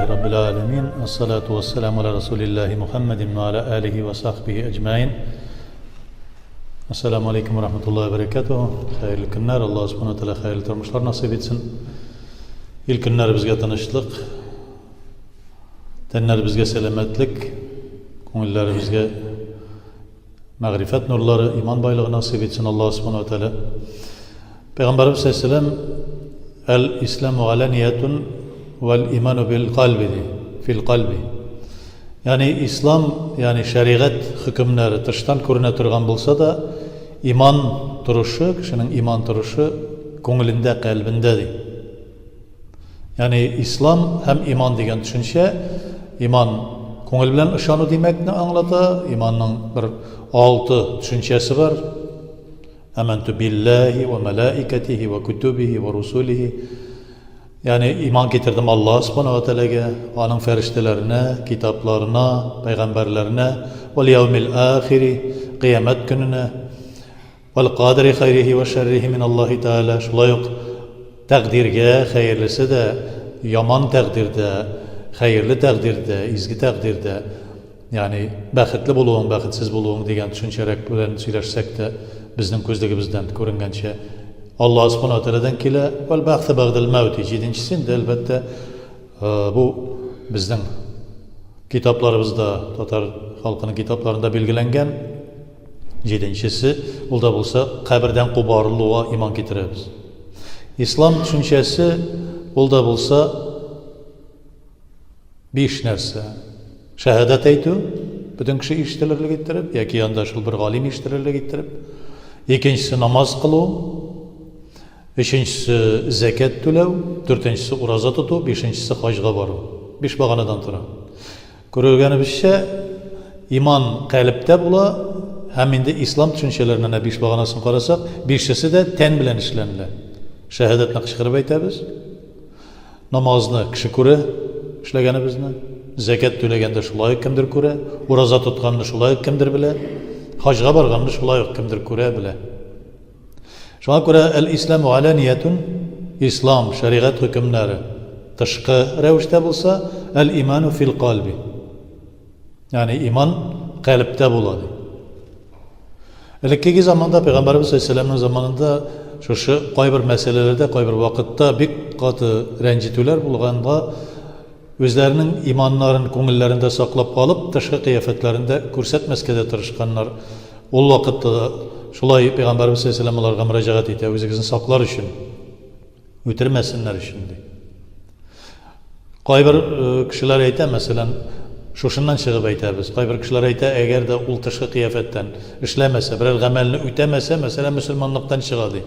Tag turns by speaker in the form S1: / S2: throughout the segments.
S1: Әлхәмдүлилләһи раббил галәмин, ассалату вассаламу аля расулиллаһи Мухаммадин ва аля алихи ва сахбихи әҗмәин. Ассаламу алейкум ва рахматуллаһи ва баракатуһу. Хәерле көннәр, Аллаһ субхана тәгалә хәерле тормышлар насыйп итсен. Ил көннәребезгә тынычлык, тәннәребезгә сәламәтлек, күңелләребезгә Мәгърифәт нурлары, иман байлыгы насыйп итсен Аллаһ Субхану ва Тәгалә. Пәйгамбәребез саллаллаһу Әл-исламу аланиятун вәл иману бил кальби ди, фил кальби. Ягъни ислам, ягъни шәригать хөкемнәре тыштан күренә торган булса да, иман торышы, кешенең иман торышы күңелендә, кальбендә ди. Ягъни ислам һәм иман дигән төшенчә, иман күңел белән ышану димәкне аңлата. Иманның бер алты төшенчәсе бар. Аманту биллаһи ва малаикатихи ва кутубихи ва русулихи. Ягъни иман китердем Аллаһ субхана ва тәгаләгә, аның фәрештәләренә, китапларына, пәйгамбәрләренә, вал яумил ахири, кыямәт көненә. Вәл кадри хәйрихи вә шәррихи мин Аллаһи Тәгалә. Шулай ук тәкъдиргә, хәерлесе дә, яман тәкъдир дә, хәерле тәкъдир дә, изге тәкъдир дә, ягъни бәхетле булуың, бәхетсез булуың дигән төшенчәрәк белән сөйләшсәк тә, безнең күзлегебездән күренгәнчә, Аллаһ Субхана ва Тәгаләдән килә. Вәл бәгъсе бәгъдел мәүти. Җиденчесе инде, әлбәттә, бу безнең китапларыбызда, татар халкының китапларында билгеләнгән. Җиденчесе, ул да булса, кабердән кубарылуга иман китерәбез. Ислам төшенчәсе, ул да булса, биш нәрсә. Шәһадәт әйтү, бөтен кеше ишетелерлек иттереп, яки анда шул бер галим ишетелерлек иттереп. Икенчесе намаз кылу, өченчесе зәкят түләү, дүртенчесе ураза тоту, бишенчесе хаҗга бару. Биш баганадан тора. Күргәнебезчә, иман калебтә була һәм инде ислам төшенчәләренә әнә биш баганасын карасак, бишесе дә тән белән эшләнелә. Шәһадәтне кычкырып әйтәбез. Намазны кеше күрә, эшләгәнебезне. Зәкят түләгәндә шулай ук кемдер күрә. Ураза тотканны шулай ук кемдер белә. Хаҗга барганны шулай ук кемдер күрә, белә. Шуңа күрә әл-исламу аланиятун, ислам, шәригать хөкемнәре тышкы рәвештә булса, әл-иману фил кальби. Ягъни иман калебтә була ди. Элеккеге заманда пәйгамбәрбез саллаллаһу заманында шушы кайбер мәсьәләләрдә, кайбер вакытта бик каты рәнҗетүләр булганга Үзләренең иманнарын күңелләрендә саклап калып, тышкы кыяфәтләрендә күрсәтмәскә дә тырышканнар. Ул вакытта да шулай Пәйгамбәребез салләллаһу галәйһи ва сәлләм аларга мөрәҗәгать итә, үзегезне саклар өчен, үтермәсеннәр өчен, ди. Кайбер кешеләр әйтә, мәсәлән, шушыннан чыгып әйтәбез, кайбер кешеләр әйтә, әгәр дә ул тышкы кыяфәттән эшләмәсә, берәр гамәлне үтәмәсә, мәсәлән, мөселманлыктан чыга, ди.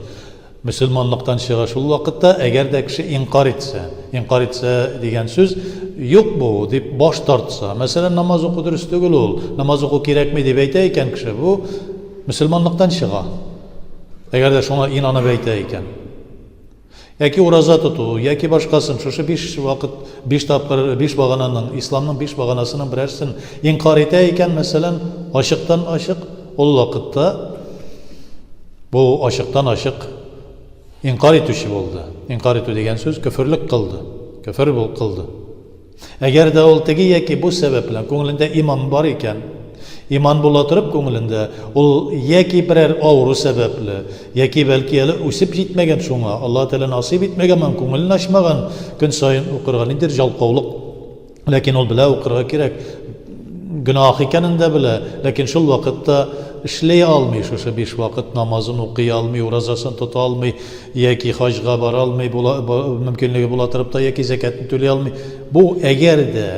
S1: Мөселманлыктан чыга шул вакытта, әгәр дә кеше инкарь итсә. Инкарь итсә дигән сүз, юк бу, дип баш тартса. Мәсәлән, намаз уку дөрес түгел ул, намаз уку кирәкми дип әйтә икән кеше, бу мөселманлыктан чыга. Әгәр дә шуңа инанып әйтә икән. Яки ураза тоту, яки башкасын, шушы биш вакыт, биш тапкыр, биш багананың, исламның биш баганасының берәрсен инкарь итә икән, мәсәлән, ачыктан-ачык, ул вакытта Бу ачыктан-ачык инкарь итүче булды. Инкарь итү дигән сүз көферлек кылды. Көфер бул кылды. Әгәр дә ул теге яки бу сәбәп белән күңелендә иман бар икән, иман була торып күңелендә, ул яки берәр авыру сәбәпле, яки бәлки әле үсеп җитмәгән шуңа, Аллаһ Тәгалә насыйп итмәгән, моның күңелен ачмаган, көн саен укырга ниндидер жалкаулык. Ләкин ул белә, укырга кирәк. Гөнаһ икәнен дә белә, ләкин шул вакытта эшли алмый, шушы биш вакыт намазын укый алмый, уразасын тота алмый, яки хаҗга бара алмый, була, мөмкинлеге була торып та, яки зәкятен түли алмый. Бу әгәр дә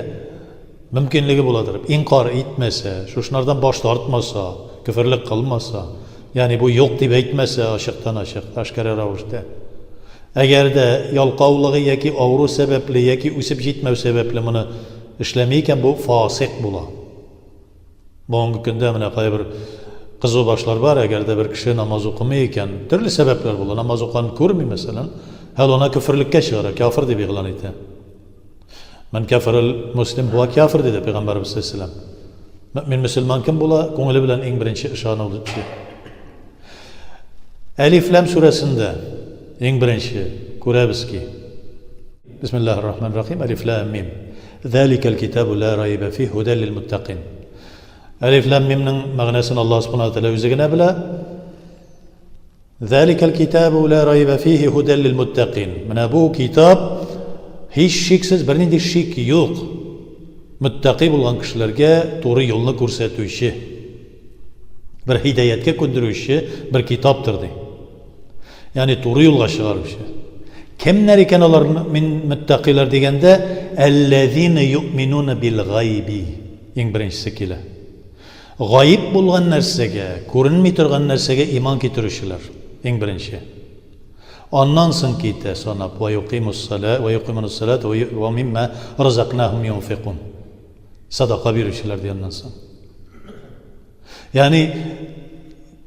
S1: мөмкинлеге була торып, инкар итмәсә, шушынардан баш тартмаса, көферлек кылмаса, ягъни бу юк дип әйтмәсә ачыктан-ачык, әшкәрә рәвештә. Әгәр дә ялкаулыгы яки авыру сәбәпле, яки үсеп җитмәү сәбәпле моны эшләми икән, бу фасыйк була. Бүгенге көндә менә кайбер кызу башлар бар, әгәр дә бер кеше намаз укымый икән, төрле сәбәпләр була, намаз укыганын күрми, мәсәлән, һәл ана көферлеккә чыгара, кяфер дип игълан итә. Мән кәфәрел муслим хуа кяфер диде пәйгамбәребез саллаллаһу алейһи ва сәлләм. Мөэмин мөселман кем була? Күңеле белән иң беренче ышанучы. Әлиф Ләм сүрәсендә иң беренче күрәбез ки, Бисмиллаһир рахманир рахим, Әлиф Ләм Мим. Зәликәл китабу ла райба фи һудәл лил муттакин. Әлиф ләм мимнең мәгънәсен Аллаһ субхана тәгалә үзе генә белә. Зәликәл китабу ла райба фихи һудәл лил муттакин. Менә бу китап һич шиксез бернинди шик юк. Мөттәкый булган кешеләргә туры юлны күрсәтүче, бер һидаяткә күндерүче бер китаптыр ди. Ягъни туры юлга чыгаручы. Кемнәр икән алар мөмин мөттәкыйлар дигәндә, әлләзина юъминуна бил гайби. Иң беренчесе килә. Гаиб булган нәрсәгә, күренми торган нәрсәгә иман китерүчеләр. Иң беренче. Аннан соң китә санап, ва юкимус сала, ва юкимунас салата ва мимма разакнахум юнфикун. Садака бирүчеләр ди аннан соң. Ягъни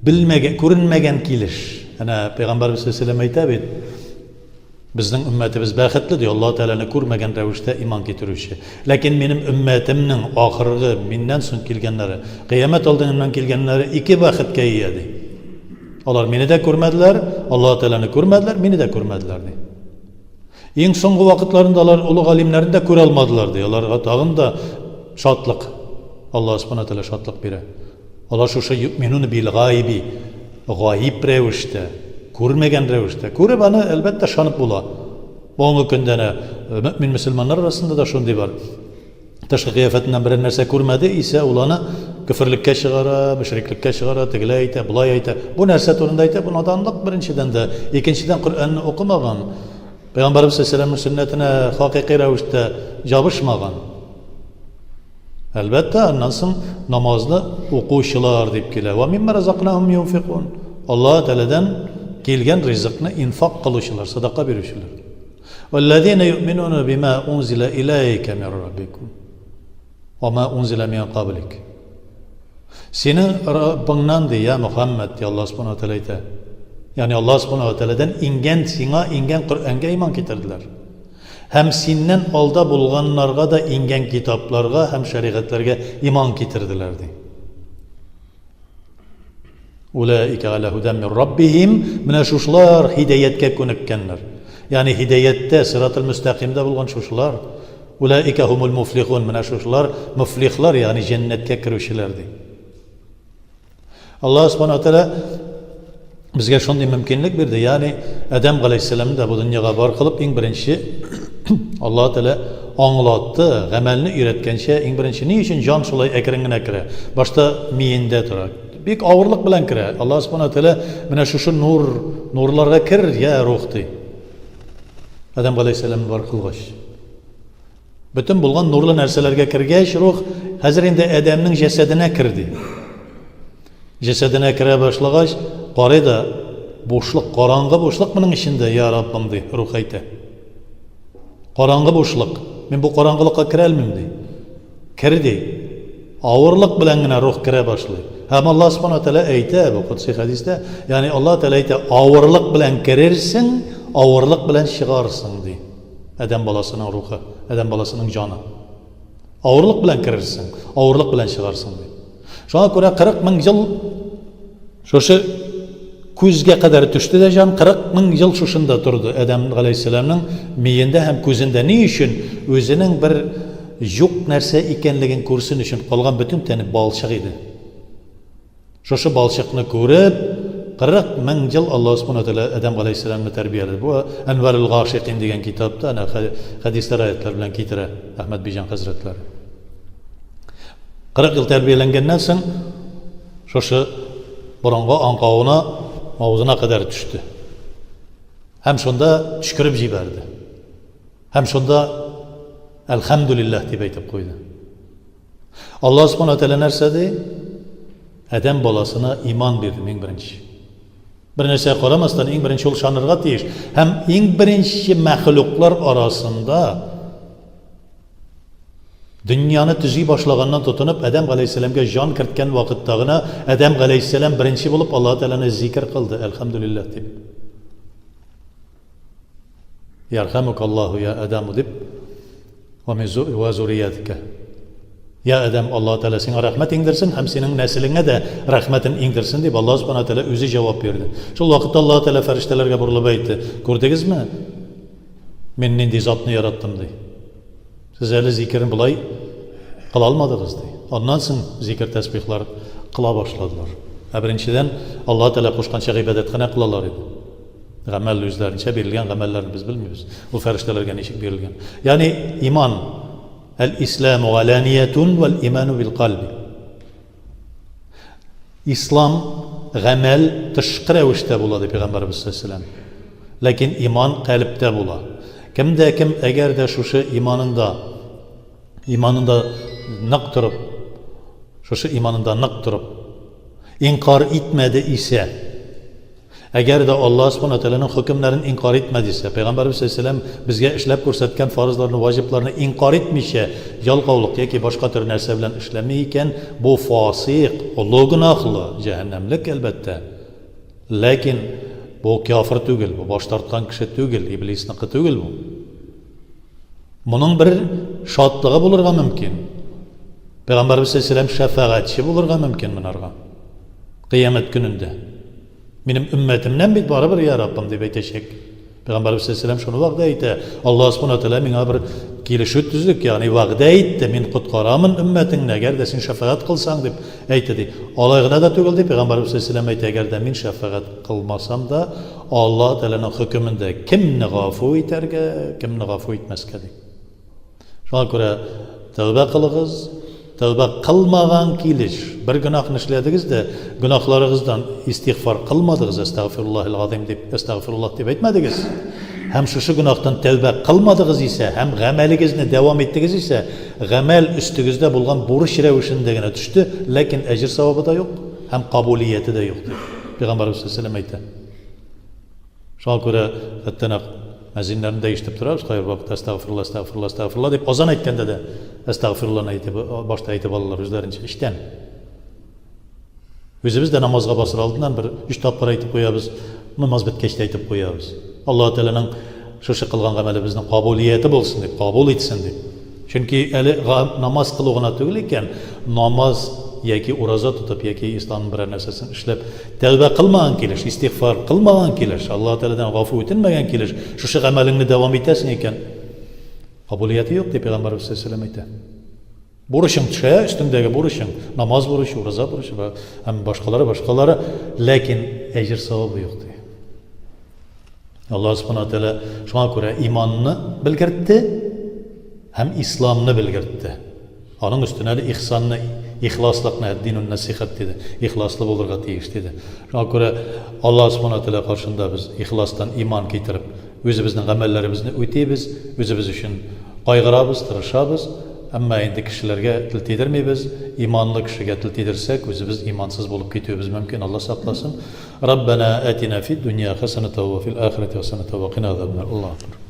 S1: белмәгән, күренмәгән килеш. Әнә Пәйгамбәрбез саллаллаху әйтә бит, безнең өммәтебез бәхетле ди, Аллаһ Тәгаләне күрмәгән рәвештә иман китерүче. Ләкин минем өммәтемнең ахыргы миннән соң килгәннәре, кыямәт алдыннан килгәннәре ике бәхеткә ия ди. Алар мине дә күрмәделәр, Аллаһ Тәгаләне күрмәделәр, мине дә күрмәделәр ди. Иң соңгы вакытларында алар олы галимнәрне дә күрә алмадылар ди. Аларга тагын да шатлык. Аллаһ Субхана Тәгалә шатлык бирә. Алар шушы юъминуна бил гайби, гаиб рәвештә, күрмәгән рәвештә. Күреп аны, әлбәттә, ышанып була. Бүгенге көндә әнә э, мөмин мөселманнар арасында да шундый бар. Тышкы кыяфәтеннән берәр нәрсә күрмәде исә, ул аны көферлеккә чыгара, мөшриклеккә чыгара, тегеләй әйтә, болай әйтә. Бу нәрсә турында әйтә? Бу наданлык беренчедән дә. Икенчедән, Коръәнне укымаган, Пәйгамбәребез саллаллаһу алейһи сөннәтенә хакыйкый рәвештә җабышмаган. Әлбәттә, аннан соң намазны укучылар дип килә. Ва мимма разакнахум юнфикун. Аллаһ Тәгаләдән килгән ризыкны инфак кылучылар, садака бирүчеләр. Валлазина юъминуна бима унзила иләйкә мин раббикум. Ва ма унзила мин каблик. Синең Раббыңнан ди, я Мөхәммәд, ди Аллаһ Субхану ва Тәгалә әйтә. Ягъни Аллаһ Субхану ва Тәгаләдән иңгән сиңа иңгән Коръәнгә иман китерделәр. Һәм синнән алда булганнарга да иңгән китапларга һәм шәригатьләргә иман китерделәр ди. Улаика аля һудән мин раббихим, менә шушылар һидәяткә күнеккәннәр. Ягъни һидәяттә, сиратул мөстәкыймдә булган шушылар. Улаика һумул муфлихун, менә шушылар муфлихлар, ягъни җәннәткә керүчеләр ди. Аллаһ субхана ва тааля безгә шундый мөмкинлек бирде, ягъни Адәм галәйһиссәламны да бу дөньяга бар кылып, иң беренче Аллаһ Тәгалә аңлатты, гамәлне өйрәткәнчә, иң беренче ни өчен җан шулай әкрен генә керә? Башта миендә тора. Бик авырлык белән керә. Аллаһ Субхана Тәгалә менә шушы нур, нурларга кер, я рух ди. Адәм галәйһиссәламны бар кылгач. Бөтен булган нурлы нәрсәләргә кергәч, рух хәзер инде Адәмнең җәсәденә кер ди. Җәсәденә керә башлагач, карый да, бушлык, караңгы бушлык моның эчендә, я Раббым, ди, рух әйтә. Караңгы бушлык. Мин бу караңгылыкка керә алмыйм, ди. Кер, ди. Авырлык белән генә рух керә башлый. Һәм Аллаһ Субхану Тәгалә әйтә бу кудси хәдистә, ягъни Аллаһ Тәгалә әйтә, авырлык белән керерсең, авырлык белән чыгарсың, ди. Адәм баласының рухы, адәм баласының җаны. Авырлык белән керерсең, авырлык белән чыгарсың, ди. Шуңа күрә 40 мең ел шушы күзгә кадәр төште дә җан, 40 мең ел шушында торды Адәм галәйһиссәламның миендә һәм күзендә. Ни өчен? Үзенең бер юк нәрсә икәнлеген күрсен өчен калган бөтен тәне балчык иде. Шушы балчыкны күреп, 40 мең ел Аллаһ Субхану Тәгалә Адәм галәйһиссәламны тәрбияләде. Бу Әнварул Гашикин дигән китапта әнә хәдисләр, аятлар белән китерә Әхмәд Биҗан хәзрәтләре. 40 ел тәрбияләнгәннән соң шушы борынгы аңкавына авызына кадәр төште. Һәм шунда төчкереп җибәрде. Һәм шунда Әлхәмдүлилләһ дип әйтеп куйды. Аллаһ Субхану Тәгалә нәрсә ди? Адәм баласына иман бирде иң беренче. Бер нәрсәгә карамастан, иң беренче ул ышанырга тиеш. Һәм иң беренче мәхлуклар арасында дөньяны төзи башлаганнан тотынып Адәм галәйһиссәламгә җан керткән вакытта гына Адәм галәйһиссәлам беренче булып Аллаһ Тәгаләне зикер кылды, әлхәмдүлилләһ дип. Ярхамук Аллаһу я Адаму дип ва зуриятика. Я Адам, Аллаһ Тәгалә сиңа рәхмәт иңдерсен һәм синең нәселеңә дә рәхмәтен иңдерсен дип Аллаһ Субхану Тәгалә үзе җавап бирде. Шул вакытта Аллаһ Тәгалә фәрештәләргә борылып әйтте: "Күрдегезме? Мин нинди затны яраттым?" ди. Сез әле зикерен болай кыла алмадыгыз, ди. Аннан соң зикер-тәсбихлар кыла башладылар. Ә беренчедән, Аллаһы Тәгалә кушканча гыйбадәт кенә кылалар иде. Гамәл үзләренчә бирелгән гамәлләрне без белмибез. Ул фәрештәләргә ничек бирелгән. Ягъни иман әл-исламу галаниятун вәл иману бил кальби. Ислам гамәл тышкы рәвештә була, ди Пәйгамбәребез саллаллаһу алейһи ва Ләкин иман калебтә була. Кем дә кем әгәр дә шушы иманында иманында нык торып, шушы иманында нык торып, инкар итмәде исә, Әгәр дә Аллаһ Субхана Тәгаләнең хөкемнәрен инкар итмәде исә, Пәйгамбәребез саллаллаһу алейһи ва безгә эшләп күрсәткән фарызларны, ваҗибларны инкар итмичә, ялкаулык яки башка төр нәрсә белән эшләми икән, бу фасыйк, олы гөнаһлы, җәһәннәмлек, әлбәттә. Ләкин бу кяфер түгел, бу баш тарткан кеше түгел, иблисныкы түгел бу. Моның бер шатлыгы булырга мөмкин. Пәйгамбәребез саллаллаһу алейһи ва шәфәгатьче булырга мөмкин монарга. Кыямәт көнендә. Минем өммәтемнән бит барыбер, я Раббым, дип әйтәчәк. Пәйгамбәребез саллаллаһу шуны вәгъдә итә. Аллаһ субхана тәгалә миңа бер килешү төзек, ягъни вәгъдә итте, мин коткарамын өммәтеңне, әгәр дә син шәфәгать кылсаң, дип әйтте ди. Алай гына да түгел ди, Пәйгамбәребез саллаллаһу әйтә, әгәр дә мин шәфәгать кылмасам да, Аллаһ Тәгаләнең хөкемендә кемне гафу итәргә, кемне гафу итмәскә ди. Шуңа күрә тәүбә кылыгыз. Тәүбә кылмаган килеш бер гөнаһны эшләдегез дә, гөнаһларыгыздан истигъфар кылмадыгыз, әстәгъфируллаһил газыйм дип, әстәгъфируллаһ дип әйтмәдегез. Һәм шушы гөнаһтан тәүбә кылмадыгыз исә, һәм гамәлегезне дәвам иттегез исә, гамәл өстегездә булган бурыч рәвешендә генә төште, ләкин әҗер савабы да юк һәм кабулияте дә юк, дип Пәйгамбәребез саллаллаһу алейһи ва сәлләм әйтә. Шуңа күрә хәтта нәкъ мәзиннәрне дә ишетеп торабыз, кайбер вакытта әстәгъфирулла, әстәгъфирулла, әстәгъфирулла дип азан әйткәндә дә әстәгъфирулланы әйтеп, башта әйтеп алалар үзләренчә, эчтән. Үзебез дә намазга басыр алдыннан бер өч тапкыр әйтеп куябыз, намаз беткәч тә әйтеп куябыз. Аллаһ Тәгаләнең шушы кылган гамәлебезнең кабулияте булсын дип, кабул итсен дип. Чөнки әле намаз кылу гына түгел икән, намаз яки ураза тотып, яки исламның берәр нәрсәсен эшләп, тәүбә кылмаган килеш, истигъфар кылмаган килеш, Аллаһ Тәгаләдән гафу үтенмәгән килеш, шушы гамәлеңне дәвам итәсең икән, кабулияте юк, дип Пәйгамбәребез саллаллаһу алейһи ва әйтә. Бурычың төшә, өстеңдәге бурычың, намаз бурычы, ураза бурычы һәм башкалары, башкалары, ләкин әҗер савабы юк, ди. Аллаһ Субхана Тәгалә шуңа күрә иманны белгертте һәм исламны белгертте. Аның өстенә әле ихсанны, ихласлыкны, әд-динун насихат диде. Ихласлы булырга тиеш диде. Шуңа күрә Аллаһ Субхана Тәгалә каршында без ихластан иман китереп, үзебезнең гамәлләребезне үтибез, үзебез өчен кайгырабыз, тырышабыз. Әмма инде кешеләргә тел тидермибез. Иманлы кешегә тел тидерсәк, үзебез имансыз булып китүебез мөмкин, Алла сакласын. Раббана атина фид дунья хасаната ва фил ахирати хасаната ва кина азабаннар. Аллаһу акбар.